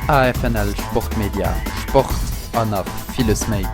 AFNL Sportmedia, Sport an nach villes méi.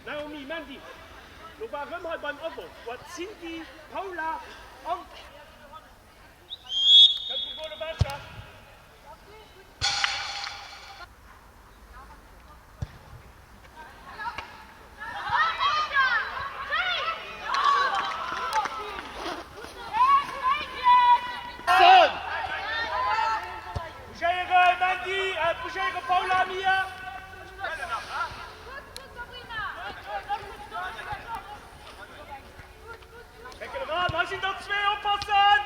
Naomi, Mandy, lo war rëm hei beim Awurf war d'Cindy, Paula an. Kënnt vum Gol ewech, ha? Bougéieren, Mandy, bougéieren, Paula, Mia. Réckel eran, hei sinn der zwee, oppassen!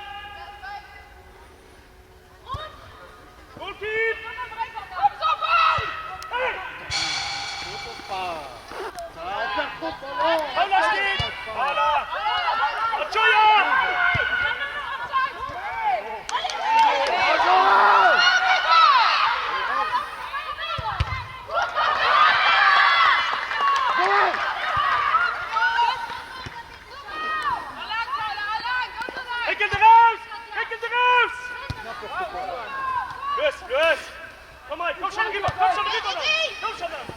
Goalkeep! Hey! Paula steet! Voilà! An d'Joya! Réckelt eraus! Réckelt eraus! Lues, lues! Komm hei, komm schon eriwwer, komm schon eriwwer dann! Komm schon dann!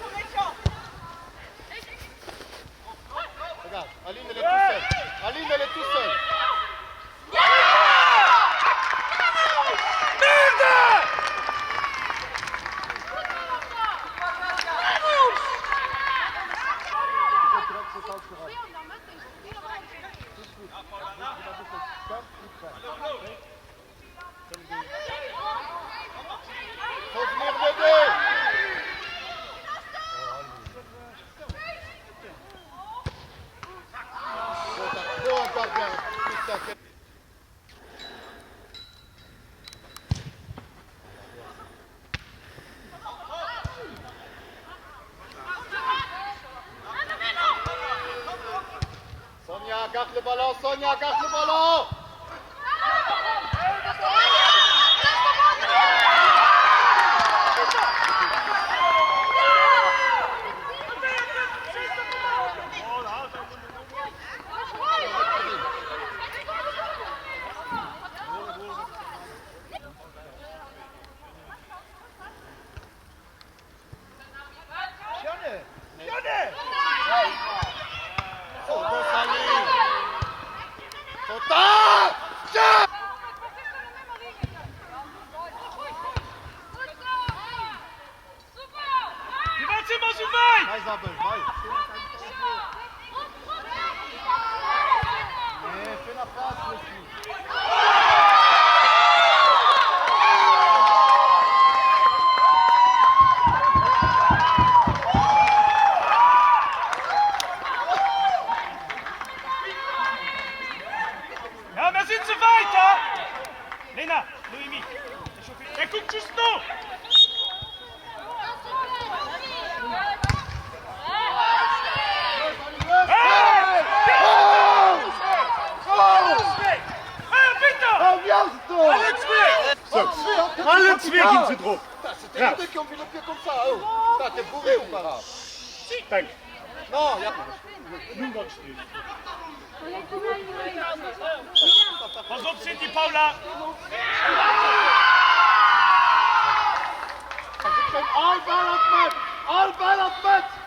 Regarde, Aline, elle est tout seule. Aline, elle est tout seule. Faut venir m'aider. Trop un gardien. Putain, Sonia, garde le ballon, Sonia, garde le ballon. Ja, mir sinn ze wäit, ha? Lena, Noémie, er kuckt just no! Allerzwee ginn se drop. Raus. Bänk. Pass op Cindy Paula. All Ball an d'Mëtt! All Ball an d'Mëtt!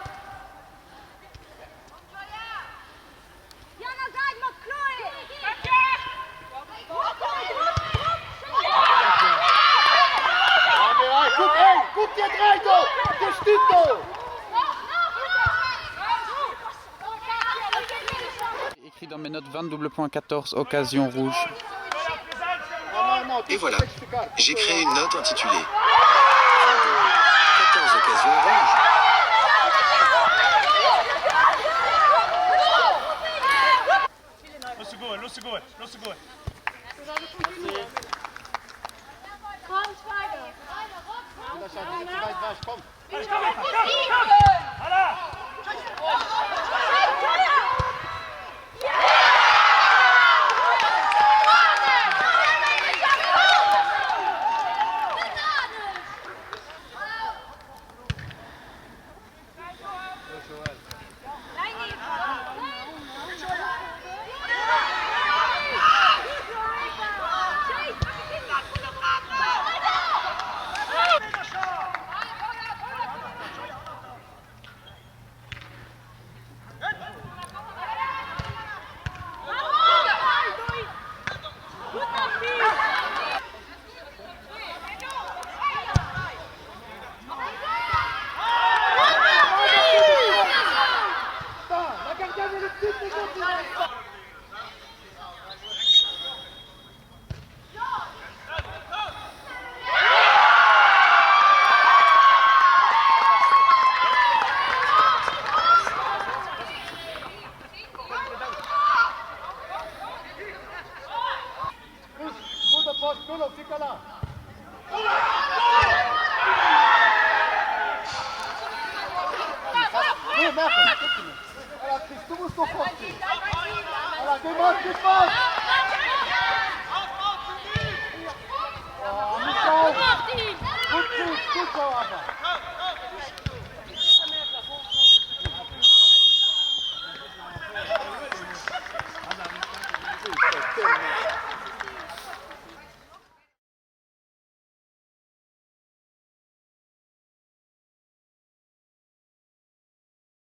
Kuck dir 3 do! Dir stitt do! Écrit dans mes notes 20.14 occasions rouges. Et voilà, j'ai créé une note intitulée 14 occasions rouges. Looss se goen, looss se goen, looss se goen.